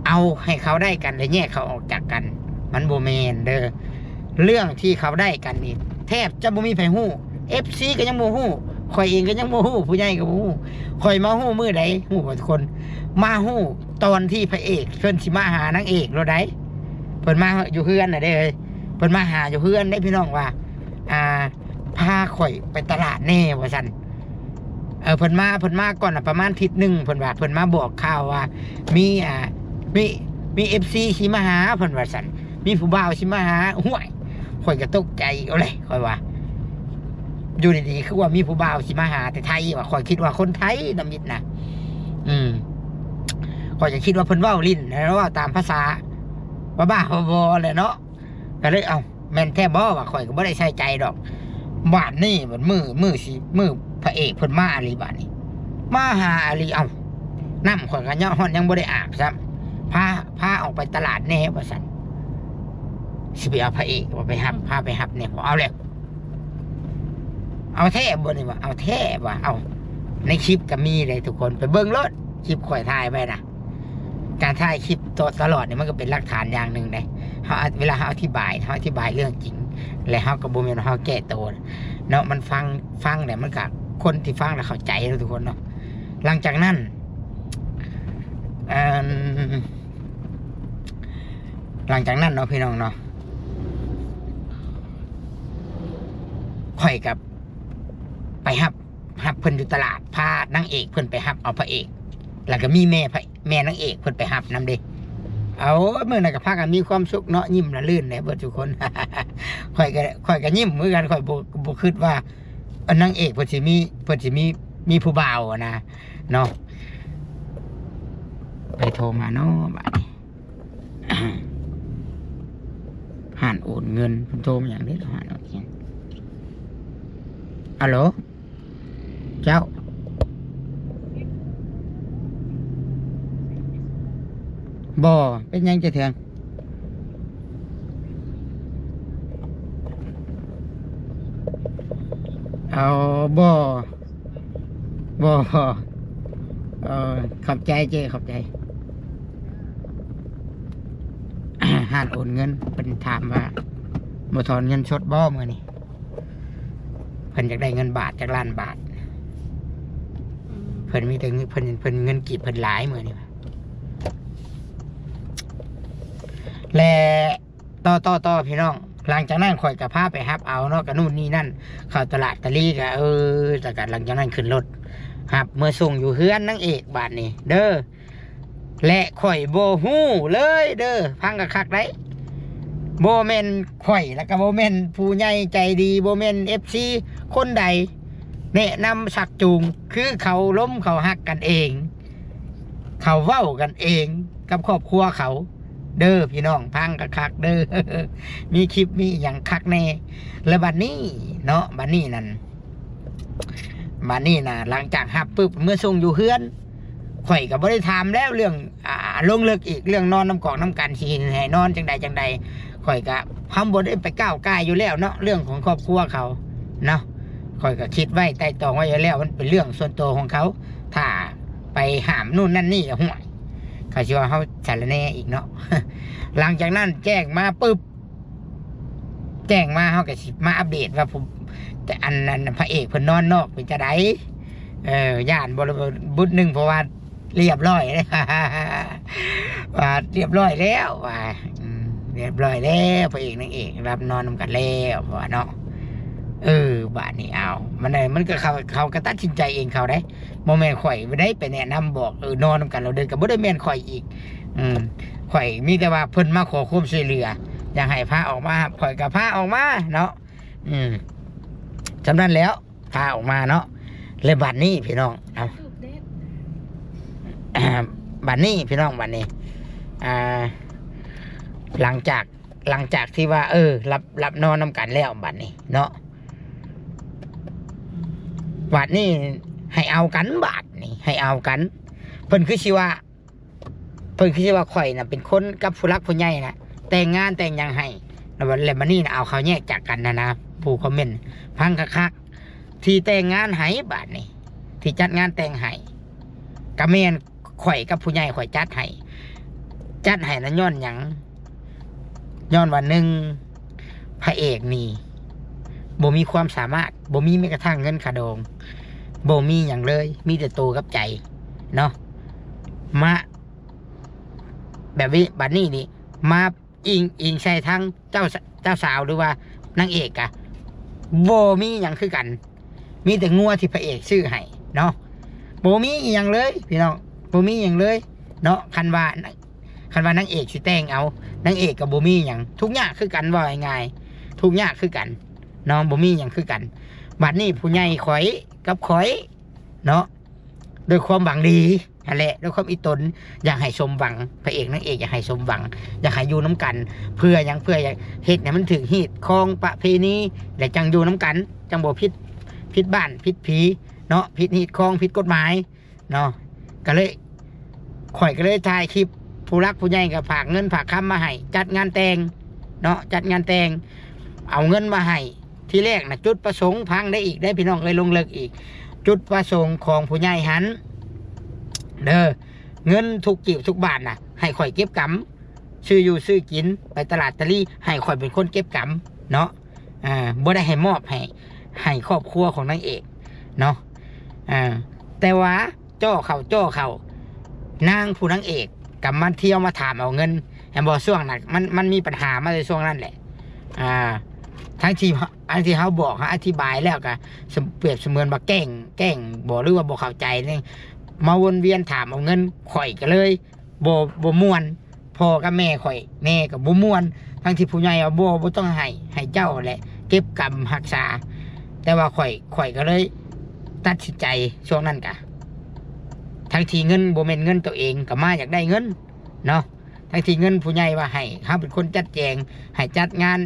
ເອົາໃຫ້ເຂົາໄດ້ກັນ ແລະ ແຍກເຂົາອອກຈາກກັນ ມັນບໍ່ແມ່ນເດີ. ເລື່ອງທີ່ເຂົາໄດ້ກັນນີ້ ແທບຈະບໍ່ມີໃຜຮູ້ ເອັຟຊີກໍຍັງບໍ່ຮູ້ ຂ້ອຍເອງກໍຍັງບໍ່ຮູ້ ຜູ້ໃຫຍ່ກໍບໍ່ຮູ້. ຂ້ອຍມາຮູ້ມື້ໃດຮູ້ບໍ່ທຸກຄົນ? ມາຮູ້ຕອນທີ່ພະເອກເພິ່ນຊິມາຫານາງເອກໂລດໃດ ເພິ່ນມາຢູ່ເຮືອນນະເດ້ ເພິ່ນມາຫາຢູ່ເຮືອນເດ້ພີ່ນ້ອງ ວ່າ ອ່າ ພາຂ້ອຍໄປຕະຫຼາດແດ່ວ່າຊັ້ນ. ເອີ ເພິ່ນມາ ເພິ່ນມາກ່ອນນະປະມານທິດໜຶ່ງ ເພິ່ນວ່າ ເພິ່ນມາບອກຂ່າວວ່າ ມີ ອ່າ ມີ ມີເອັຟຊີຊິມາຫາ ເພິ່ນວ່າຊັ້ນ ມີຜູ້ບ່າວຊິມາຫາ. ຫ້ວຍ ຂ້ອຍກໍຕົກໃຈເອົາເລີຍ ຂ້ອຍວ່າ ຢູ່ດີໆ ຄືວ່າມີຜູ້ບ່າວຊິມາຫາແຕ່ໄທວ່າ ຂ້ອຍຄິດວ່າຄົນໄທນຳມິດນະ ອືມ ຂ້ອຍກໍຄິດວ່າເພິ່ນເວົ້າຫຼິ້ນ ເວົ້າຕາມພາສາບ້າໆ ບໍໆ ແຫຼະເນາະ. ກໍເລີຍ ເອົ້າ ແມ່ນແທ້ບໍ່ ວ່າຂ້ອຍກໍບໍ່ໄດ້ໃສ່ໃຈດອກ. ບາດນີ້ ບາດມື້ ມື້ຊິ ມື້ພະເອກເພິ່ນມາອີ່ຫຼີ ບາດນີ້ ມາຫາອີ່ຫຼີ ເອົ້າ ນ້ຳຂ້ອຍກໍຍັງ ຮອດຍັງບໍ່ໄດ້ອາບຊ້ຳ ພາ ພາອອກໄປຕະຫຼາດແດ່ວ່າຊັ້ນ. ຊິໄປເອົາພະເອກວ່າໄປຮັບ ພາໄປຮັບແດ່ ເອົາແລ້ວ ເອົາແທ້ບໍ່ນີ້ວ່າ ເອົາແທ້ວ່າ ເອົາ ໃນຄລິບກໍມີເດ້ທຸກຄົນ ໄປເບິ່ງໂລດ ຄລິບຂ້ອຍຖ່າຍໄວ້ນະ. ການຖ່າຍຄລິບຕະ ຕະຫຼອດນີ້ ມັນກໍເປັນຫຼັກຖານຢ່າງໜຶ່ງເດ້. ເຮົາ ເວລາເຮົາອະທິບາຍ ເຮົາອະທິບາຍເລື່ອງຈິງ ແລະ ເຮົາກໍບໍ່ແມ່ນວ່າເຮົາແກ້ໂຕເນາະ. ມັນຟັງ ຟັງແລ້ວມັນກໍ ຄົນທີ່ຟັງແລ້ວເຂົ້າໃຈເນາະທຸກຄົນເນາະ. ຫຼັງຈາກນັ້ນ ເອີ່ມ ຫຼັງຈາກນັ້ນເນາະ ພີ່ນ້ອງເນາະ ຂ້ອຍກໍໄປຮັບ ຮັບເພິ່ນຢູ່ຕະຫຼາດ ພານາງເອກເພິ່ນໄປຮັບເອົາພະເອກ ແລ້ວກໍມີແມ່ພະ ແມ່ນາງເອກເພິ່ນໄປຮັບນຳເດ້. ເອົາ ມື້ນັ້ນກໍພາກັນມີຄວາມສຸກເນາະ ຍິ້ມລະລື່ນແຫຼະເບິດທຸກຄົນ. ຂ້ອຍກໍ ຂ້ອຍກໍຍິ້ມຄືກັນ ຂ້ອຍບໍ່ ບໍ່ຄິດວ່າ ອັນນາງເອກເພິ່ນຊິມີ ເພິ່ນຊິມີ ມີຜູ້ບ່າວຫັ້ນນະເນາະ. ໃຜໂທມາເນາະບາດນີ້ ຮ້ານໂອນເງິນ ເພິ່ນໂທມາຫຍັງເດ້ ຮ້ານໂອນເງິນ. ອາໂຫຼ ເຈົ້າ ບໍ່ ເປັນຫຍັງຈະເທື່ອ? ເອົາ ບໍ່ ບໍ່ ເອີ ຂອບໃຈເຈ້ ຂອບໃຈ. ຮ້ານໂອນເງິນ ເພິ່ນຖາມວ່າ ບໍ່ຖອນເງິນສົດບໍ່ມື້ນີ້? ເພິ່ນຢາກໄດ້ເງິນບາດ ຈັກລ້ານບາດ. ອືມ ເພິ່ນມີແຕ່ເງິນ ເພິ່ນ ເພິ່ນເງິນກີບເພິ່ນຫຼາຍມື້ນີ້. ແລະ ຕໍ່ ຕໍ່ ຕໍ່ ພີ່ນ້ອງ ຫຼັງຈາກນັ້ນຂ້ອຍກໍພາໄປຮັບເອົາເນາະ ກະນູ້ນນີ້ນັ້ນ ເຂົ້າຕະຫຼາດຕະລີກະ ເອີ ແລ້ວກະຫຼັງຈາກນັ້ນຂຶ້ນລົດຮັບເມືອສົ່ງຢູ່ເຮືອນນາງເອກບາດນີ້ເດີ. ແລະຂ້ອຍບໍ່ຮູ້ເລີຍເດີ ຟັງຄັກໆໄດ໋ ບໍ່ແມ່ນຂ້ອຍ ແລ້ວກະບໍ່ແມ່ນຜູ້ໃຫຍ່ໃຈດີ ບໍ່ແມ່ນເອັຟຊີຄົນໃດແນະນຳຊັກຈູງ ຄືເຂົາລົມເຂົາຮັກກັນເອງ ເຂົາເວົ້າກັນເອງກັບຄອບຄົວເຂົາເດີ ພີ່ນ້ອງ ຟັງຄັກໆເດີ ມີຄລິບມີອີ່ຫຍັງຄັກແນ່. ແລ້ວບັດນີ້ເນາະ ບັດນີ້ນັ້ນ ບັດນີ້ນະ ຫຼັງຈາກຮັບປຶບ ເມືອສົ່ງຢູ່ເຮືອນ ຂ້ອຍກໍບໍ່ໄດ້ຖາມແລ້ວເລື່ອງ ອ່າ ລົງເລິກອີກ ເລື່ອງນອນນຳກອກນຳກັນ ຊິໃຫ້ນອນຈັ່ງໃດຈັ່ງໃດ ຂ້ອຍກໍ ເຮົາບໍ່ໄດ້ໄປກ້າວກ່າຍຢູ່ແລ້ວເນາະ ເລື່ອງຂອງຄອບຄົວເຂົາເນາະ. ຂ້ອຍກໍຄິດໄວ້ໄຕ່ຕອງໄວ້ຢູ່ແລ້ວ ມັນເປັນເລື່ອງສ່ວນຕົວຂອງເຂົາ ຖ້າໄປຫ້າມໂນ່ນນັ້ນນີ້ ຫ້ວຍ ເຂົາຊິວ່າເຮົາສາລະແໜ່ອີກເນາະ. ຫຼັງຈາກນັ້ນແຈ້ງມາປຶບ ແຈ້ງມາ ເຮົາກໍຊິມາອັບເດດວ່າ ຜູ້ ອັນ ອັນພະເອກເພິ່ນນອນນອກເປັນຈັ່ງໃດ. ເອີ ຢ້ານບໍ່ລະບຸດໜຶ່ງ ເພາະວ່າລຽບຮ້ອຍ ວ່າລຽບຮ້ອຍແລ້ວວ່າ ອືມ ລຽບຮ້ອຍແລ້ວ ພະເອກນາງເອກຮັບນອນນຳກັນແລ້ວວ່າເນາະ. ເອີ ບາດນີ້ ເອົາ ມັນ ມັນກໍເຂົາ ເຂົາກໍຕັດສິນໃຈເອງເຂົາເດ້ ບໍ່ແມ່ນຂ້ອຍໄດ້ໄປແນະນຳບອກ ເອີ ນອນນຳກັນແລ້ວເດີ ກໍບໍ່ໄດ້ແມ່ນຂ້ອຍອີກ. ອືມ ຂ້ອຍມີແຕ່ວ່າເພິ່ນມາຂໍຄວາມຊ່ວຍເຫຼືອ ຢາກໃຫ້ພາອອກມາຮັບ ຂ້ອຍກໍພາອອກມາເນາະ. ອືມ ສ່ຳນັ້ນແລ້ວ ພາອອກມາເນາະ. ແລະບັດນີ້ພີ່ນ້ອງ ເອົາ ບັດນີ້ພີ່ນ້ອງ ບັດນີ້ ອ່າ ຫຼັງຈາກ ຫຼັງຈາກທີ່ວ່າ ເອີ ຫຼັບ ຫຼັບນອນນຳກັນແລ້ວ ບັດນີ້ເນາະ ບັດນີ້ໃຫ້ເອົາກັນ ບາດນີ້ໃຫ້ເອົາກັນ. ເພິ່ນຄືຊິວ່າ ເພິ່ນຄືຊິວ່າຂ້ອຍນະເປັນຄົນກັບຜູ້ຫຼັກຜູ້ໃຫຍ່ນະ ແຕ່ງງານແຕ່ງຫຍັງໃຫ້ ແລ້ວບັດ ແລ້ວບັດນີ້ນະ ເອົາເຂົາແຍກຈາກກັນຫັ້ນນະ ຜູ້ຄອມເມັນ ຟັງຄັກໆ ທີ່ແຕ່ງງານໃຫ້ ບາດນີ້ ທີ່ຈັດງານແຕ່ງໃຫ້ ກະແມ່ນຂ້ອຍກັບຜູ້ໃຫຍ່ຂ້ອຍຈັດໃຫ້ ຈັດໃຫ້ນະຍ້ອນຫຍັງ? ຍ້ອນວ່າ ໜຶ່ງ ພະເອກນີ້ບໍ່ມີຄວາມສາມາດ ບໍ່ມີແມ້ກະທັ່ງເງິນຄ່າດອງ ບໍ່ມີຫຍັງເລີຍ ມີແຕ່ໂຕກັບໃຈເນາະ ມາ ແບບນີ້ ບັດນີ້ນີ້ ມາອີງ ອີງໃສ່ທາງເຈົ້າ ເຈົ້າສາວ ຫຼືວ່ານາງເອກກະບໍ່ມີຫຍັງຄືກັນ ມີແຕ່ງົວທີ່ພະເອກຊື້ໃຫ້ເນາະ ບໍ່ມີອີ່ຫຍັງເລີຍພີ່ນ້ອງ ບໍ່ມີຫຍັງເລີຍເນາະ. ຄັນວ່າ ຄັນວ່ານາງເອກຊິແຕ່ງເອົາ ນາງເອກກໍບໍ່ມີຫຍັງ ທຸກຍາກຄືກັນ ເວົ້າງ່າຍໆ ທຸກຍາກຄືກັນເນາະ ບໍ່ມີຫຍັງຄືກັນ. ບັດນີ້ຜູ້ໃຫຍ່ຂ້ອຍກັບຂ້ອຍເນາະ ດ້ວຍຄວາມຫວັງດີຫັ້ນແຫຼະ ດ້ວຍຄວາມອີ່ຕົນ ຢາກໃຫ້ສົມຫວັງ ພະເອກນາງເອກຢາກໃຫ້ສົມຫວັງ ຢາກໃຫ້ຢູ່ນຳກັນ ເພື່ອຫຍັງ? ເພື່ອຢາກເຮັດໃຫ້ມັນຖືກຮີດຄອງປະເພນີ ແລະ ຈັ່ງຢູ່ນຳກັນ ຈັ່ງບໍ່ຜິດ ຜິດບ້ານຜິດຜີເນາະ ຜິດຮີດຄອງ ຜິດກົດໝາຍ ເນາະ ກໍເລີຍ ຂ້ອຍກໍເລີຍຖ່າຍຄລິບ ຜູ້ຫຼັກຜູ້ໃຫຍ່ກໍຝາກເງິນຝາກຄຳມາໃຫ້ ຈັດງານແຕ່ງເນາະ ຈັດງານແຕ່ງ ເອົາເງິນມາໃຫ້ ທີແລກນະ ຈຸດປະສົງ ຟັງໄດ້ອີກເດ້ພີ່ນ້ອງເອີຍ ລົງເລິກອີກ ຈຸດປະສົງຂອງຜູ້ໃຫຍ່ຫັ້ນເດີ ເງິນທຸກກີບທຸກບາດນະ ໃຫ້ຂ້ອຍເກັບກຳ ຊື້ຢູ່ຊື້ກິນ ໄປຕະຫຼາດຕະລີ ໃຫ້ຂ້ອຍເປັນຄົນເກັບກຳເນາະ ອ່າ ບໍ່ໄດ້ໃຫ້ມອບໃຫ້ ໃຫ້ຄອບຄົວຂອງນາງເອກເນາະ ອ່າ ແຕ່ວ່າ ຈໍ້ເຂົ້າ ຈໍ້ເຂົ້າ ນາງຜູ້ນາງເອກກໍມາທ່ຽວມາຖາມເອົາເງິນ ແມ່ນບໍ່? ຊ່ວງນັ້ນ ມັນ ມັນມີບັນຫາມາແຕ່ຊ່ວງນັ້ນແຫຼະ ອ່າ ທັງທີ່ ອັນທີ່ເຮົາບອກ ເຮົາອະທິບາຍແລ້ວກໍສະ ປຽບສະເໝືອນວ່າແກ້ງ ແກ້ງບໍ ຫຼືວ່າບໍ່ເຂົ້າໃຈນີ້ ມາວົນວຽນຖາມເອົາເງິນ ຂ້ອຍກໍເລີຍບໍ່ ບໍ່ມ່ວນ ພໍ່ກັບແມ່ຂ້ອຍ ແມ່ກໍບໍ່ມ່ວນ ທັງທີ່ຜູ້ໃຫຍ່ວ່າ ບໍ່ ບໍ່ຕ້ອງໃຫ້ ໃຫ້ເຈົ້າແຫຼະເກັບກຳຮັກສາ ແຕ່ວ່າຂ້ອຍ ຂ້ອຍກໍເລີຍຕັດສິນໃຈ ຊ່ວງນັ້ນກະ ທັງທີ່ເງິນບໍ່ແມ່ນເງິນໂຕເອງ ກໍມາຢາກໄດ້ເງິນເນາະ ທັງທີ່ເງິນຜູ້ໃຫຍ່ວ່າໃຫ້ ເຮົາເປັນຄົນຈັດແຈງ ໃຫ້ຈັດງານ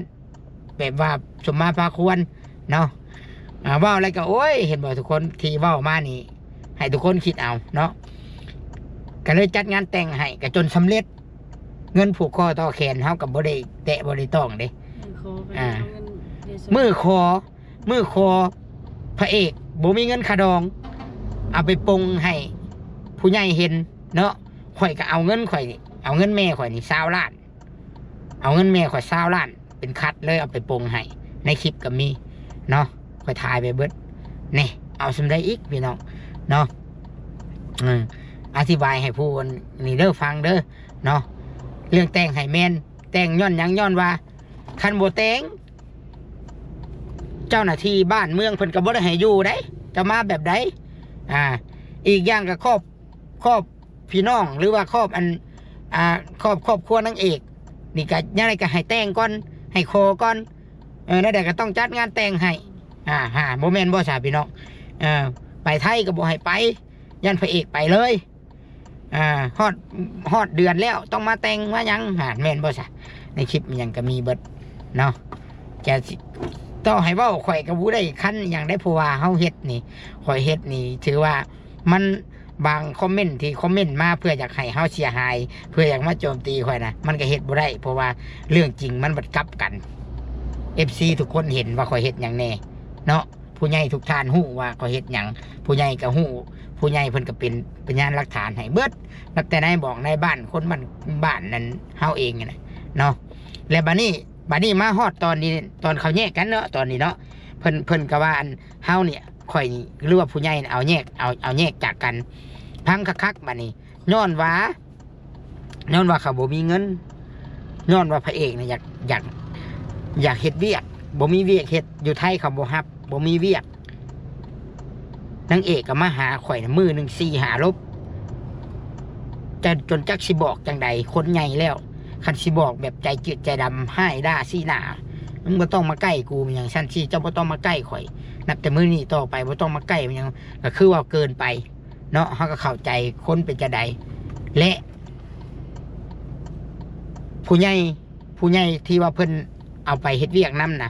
ແບບວ່າສົມມາພາຄວນເນາະ ອ່າ ເວົ້າແລ້ວກໍ ໂອ້ຍ ເຫັນບໍ່ທຸກຄົນ ທີ່ເວົ້າມານີ້ ໃຫ້ທຸກຄົນຄິດເອົາເນາະ ກໍເລີຍຈັດງານແຕ່ງໃຫ້ ກໍຈົນສຳເລັດ ເງິນຜູກຄໍຕໍ່ແຂນ ເຮົາກໍບໍ່ໄດ້ແຕະບໍ່ໄດ້ຕ້ອງເດ້ ມື້ຂໍໄປ ອ່າ ເອົາເງິນໃນສວນ ມື້ຂໍ ມື້ຂໍ ພະເອກບໍ່ມີເງິນຄ່າດອງ ເອົາໄປປົງໃຫ້ຜູ້ໃຫຍ່ເຫັນເນາະ ຂ້ອຍກໍເອົາເງິນຂ້ອຍນີ້ ເອົາເງິນແມ່ຂ້ອຍນີ້ຊາວລ້ານ ເອົາເງິນແມ່ຂ້ອຍຊາວລ້ານ ເປັນຄັດເລີຍ ເອົາໄປປົງໃຫ້ ໃນຄລິບກໍມີເນາະ ຂ້ອຍຖ່າຍໄປເບິດ ນີ້ ເອົາສ່ຳໃດອີກພີ່ນ້ອງເນາະ ເອີ ອະທິບາຍໃຫ້ຜູ້ນີ້ເດີ ຟັງເດີເນາະ ເລື່ອງແຕ່ງໃຫ້ແມ່ນ ແຕ່ງຍ້ອນຫຍັງ? ຍ້ອນວ່າຄັນບໍ່ແຕ່ງ ເຈົ້າໜ້າທີ່ບ້ານເມືອງເພິ່ນກໍບໍ່ໄດ້ໃຫ້ຢູ່ໃດ ຈະມາແບບໃດ? ອ່າ ອີກຢ່າງກໍຄອບ ຄອບ ພີ່ນ້ອງ ຫຼືວ່າຄອບອັນ ອ່າ ຄອບ ຄອບຄົວນາງເອກນີ້ ກໍຍັງໄດ້ ກໍໃຫ້ແຕ່ງກ່ອນ ໃຫ້ຂໍກ່ອນ ເອີ ແນວໃດກໍຕ້ອງຈັດງານແຕ່ງໃຫ້ ອ່າ ຫາ ບໍ່ແມ່ນບໍ່ຊະພີ່ນ້ອງ? ເອີ ໄປໄທກໍບໍ່ໃຫ້ໄປ ຢ້ານພະເອກໄປເລີຍ ອ່າ ຮອດ ຮອດເດືອນແລ້ວ ຕ້ອງມາແຕ່ງມາຫຍັງ ຫາ ແມ່ນບໍ່ຊະ? ໃນຄລິບອີ່ຫຍັງກໍມີເບິດເນາະ ຈະຊິ ຕໍ່ໃຫ້ເວົ້າ ຂ້ອຍກໍບໍ່ໄດ້ຄັນອີ່ຫຍັງໃດ ເພາະວ່າເຮົາເຮັດນີ້ ຂ້ອຍເຮັດນີ້ ຖືວ່າ ມັນ ບາງຄອມເມັນທີ່ຄອມເມັນມາເພື່ອຢາກໃຫ້ເຮົາເສຍຫາຍ ເພື່ອຢາກມາໂຈມຕີຂ້ອຍນະ ມັນກໍເຮັດບໍ່ໄດ້ ເພາະວ່າເລື່ອງຈິງມັນບັດກັບກັນ ເອັຟຊີ ທຸກຄົນເຫັນວ່າຂ້ອຍເຮັດຫຍັງແດ່ເນາະ ຜູ້ໃຫຍ່ທຸກທ່ານຮູ້ວ່າຂ້ອຍເຮັດຫຍັງ ຜູ້ໃຫຍ່ກໍຮູ້ ຜູ້ໃຫຍ່ເພິ່ນກໍເປັນພະຍານຫຼັກຖານໃຫ້ເບິດ ນັບແຕ່ນາຍບອກນາຍບ້ານ ຄົນບ້ານ ບ້ານນັ້ນເຮົາເອງຫັ້ນນະເນາະ ແລະບາດນີ້ ບາດນີ້ມາຮອດຕອນນີ້ ຕອນເຂົາແຍກກັນເນາະ ຕອນນີ້ເນາະ ເພິ່ນ ເພິ່ນກໍວ່າ ອັນ ເຮົານີ້ ຂ້ອຍນີ້ ຫຼືວ່າຜູ້ໃຫຍ່ນີ້ ເອົາແຍກ ເອົາ ເອົາແຍກຈາກກັນ ຟັງຄັກໆ ບາດນີ້ ຍ້ອນວ່າ ຍ້ອນວ່າເຂົາບໍ່ມີເງິນ ຍ້ອນວ່າພະເອກນີ້ ຢາກ ຢາກ ຢາກເຮັດວຽກ ບໍ່ມີວຽກເຮັດ ຢູ່ໄທເຂົາບໍ່ຮັບ ບໍ່ມີວຽກ ນາງເອກກໍມາຫາຂ້ອຍນະ ມື້ໜຶ່ງສີ່ຫ້າລົບ ຈະ ຈົນຈັກຊິບອກຈັ່ງໃດ ຄົນໃຫຍ່ແລ້ວ ຄັນຊິບອກແບບໃຈຈືດໃຈດຳ ຮ້າຍດ່າຊີ້ໜ້າ ມຶງບໍ່ຕ້ອງມາໃກ້ກູ ແມ່ນຫຍັງຊັ້ນຊີ້ ເຈົ້າບໍ່ຕ້ອງມາໃກ້ຂ້ອຍ ນັບແຕ່ມື້ນີ້ຕໍ່ໄປບໍ່ຕ້ອງມາໃກ້ ແມ່ນຫຍັງ ກໍຄືວ່າເກີນໄປເນາະ ເຮົາກໍເຂົ້າໃຈຄົນເປັນຈັ່ງໃດ ແລະ ຜູ້ໃຫຍ່ ຜູ້ໃຫຍ່ທີ່ວ່າເພິ່ນເອົາໄປເຮັດວຽກນຳນະ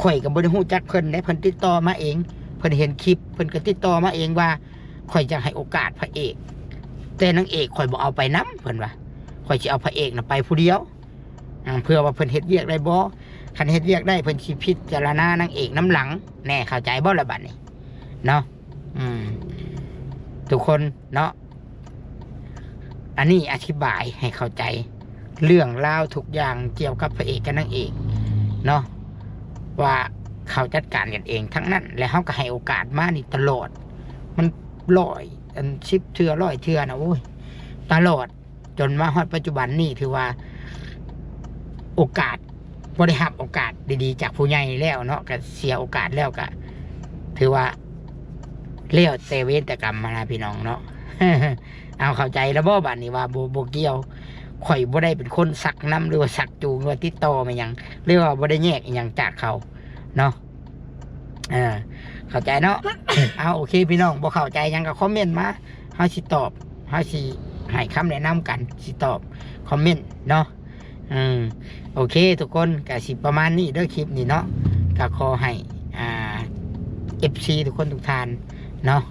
ຂ້ອຍກໍບໍ່ໄດ້ຮູ້ຈັກເພິ່ນເດ້ ເພິ່ນຕິດຕໍ່ມາເອງ ເພິ່ນເຫັນຄລິບ ເພິ່ນກໍຕິດຕໍ່ມາເອງວ່າ ຂ້ອຍຈະໃຫ້ໂອກາດພະເອກ ແຕ່ນາງເອກຂ້ອຍບໍ່ເອົາໄປນຳ ເພິ່ນວ່າ ຂ້ອຍຊິເອົາພະເອກນະໄປຜູ້ດຽວ ອ່າ ເພື່ອວ່າເພິ່ນເຮັດວຽກໄດ້ບໍ່ ຄັນເຮັດວຽກໄດ້ ເພິ່ນຊິພິຈາລະນານາງເອກນຳຫຼັງ ແນ່ ເຂົ້າໃຈບໍ່ລະບັດນີ້ເນາະ ອືມ ທຸກຄົນເນາະ ອັນນີ້ອະທິບາຍໃຫ້ເຂົ້າໃຈ ເລື່ອງລາວທຸກຢ່າງກ່ຽວກັບພະເອກກັບນາງເອກເນາະ ວ່າເຂົາຈັດການກັນເອງທັງນັ້ນ ແລະ ເຮົາກໍໃຫ້ໂອກາດມານີ້ຕະຫຼອດ ມັນຮ້ອຍ ອັນ ສິບເທື່ອ ຮ້ອຍເທື່ອນະ ໂອ້ຍ ຕະຫຼອດ ຈົນມາຮອດປັດຈຸບັນນີ້ ຖືວ່າໂອກາດ ບໍ່ໄດ້ຮັບໂອກາດດີໆຈາກຜູ້ໃຫຍ່ແລ້ວເນາະ ກໍເສຍໂອກາດແລ້ວ ກໍຖືວ່າແລ້ວແຕ່ເວນແຕ່ກຳຫັ້ນນະ ພີ່ນ້ອງເນາະ ເອົາ ເຂົ້າໃຈແລ້ວບໍ່ບາດນີ້ວ່າບໍ່ ບໍ່ກ່ຽວ ຂ້ອຍບໍ່ໄດ້ເປັນຄົນຊັກນຳ ຫຼືວ່າຊັກຈູງ ຫຼືວ່າຕິດຕໍ່ມາຫຍັງ ຫຼືວ່າບໍ່ໄດ້ແຍກອີ່ຫຍັງຈາກເຂົາເນາະ ເອີ ເຂົ້າໃຈເນາະ ເອົາ ໂອເຄ ພີ່ນ້ອງ ບໍ່ເຂົ້າໃຈຫຍັງກໍຄອມເມັນມາ ເຮົາຊິຕອບ ເຮົາຊິໃຫ້ຄຳແນະນຳກັນ ຊິຕອບຄອມເມັນເນາະ ເອີ ໂອເຄ ທຸກຄົນ ກະຊິປະມານນີ້ເດີ ຄລິບນີ້ເນາະ ກະຂໍໃຫ້ ອ່າ ເອັຟຊີ ທຸກຄົນທຸກທ່ານເນາະ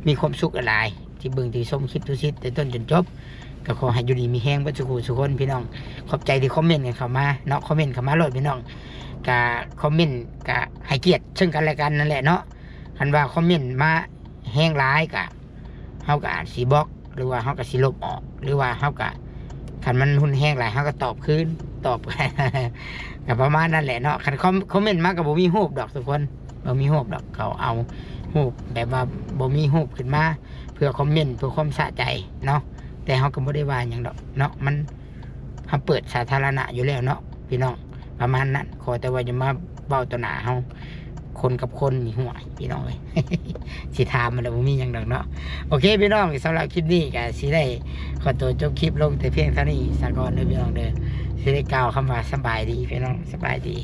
ມີຄວາມສຸກຫຼາຍໆ ທີ່ເບິ່ງທີ່ຊົມຄລິບທຸກຊິດ ແຕ່ຕົ້ນຈົນຈົບ ກໍຂໍໃຫ້ຢູ່ດີມີແຮງເບິດສູ່ຜູ້ສູ່ຄົນ ພີ່ນ້ອງ ຂອບໃຈທີ່ຄອມເມັນກັນເຂົ້າມາເນາະ ຄອມເມັນເຂົ້າມາໂລດ ພີ່ນ້ອງ ກະຄອມເມັນກະໃຫ້ກຽດເຊິ່ງກັນແລະກັນນັ້ນແຫຼະເນາະ. ຄັນວ່າຄອມເມັນມາແຮງຫຼາຍກະ ເຮົາກະອາດຊິບລັອກ ຫຼືວ່າເຮົາກະຊິລົບອອກ ຫຼືວ່າເຮົາກະ ຄັນມັນຮຸນແຮງຫຼາຍເຮົາກະຕອບຄືນ ຕອບ ກະປະມານນັ້ນແຫຼະເນາະ. ຄັນຄອມ ຄອມເມັນມາກະບໍ່ມີຮູບດອກທຸກຄົນ ບໍ່ມີຮູບດອກ ເຂົາເອົາຮູບແບບວ່າບໍ່ມີຮູບຂຶ້ນມາ ເພື່ອຄອມເມັນ ເພື່ອຄວາມສະໃຈເນາະ. ແຕ່ເຮົາກະບໍ່ໄດ້ວ່າຫຍັງດອກເນາະ ມັນ ເຮົາເປີດສາທາລະນະຢູ່ແລ້ວເນາະພີ່ນ້ອງ ປະມານນັ້ນ. ຂໍແຕ່ວ່າຢ່າມາເວົ້າຕໍ່ໜ້າເຮົາ ຄົນກັບຄົນນີ້ ຫ້ວຍ ພີ່ນ້ອງເອີຍ ຊິຖາມມັນລະບໍ່ມີຫຍັງດອກເນາະ. ໂອເຄພີ່ນ້ອງ ສຳລັບຄລິບນີ້ກະຊິໄດ້ຂໍຕົວຈົບຄລິບລົງແຕ່ພຽງເທົ່ານີ້ສາກ່ອນເດີພີ່ນ້ອງເດີ. ຊິໄດ້ກ່າວຄຳວ່າສະບາຍດີພີ່ນ້ອງ ສະບາຍດີ.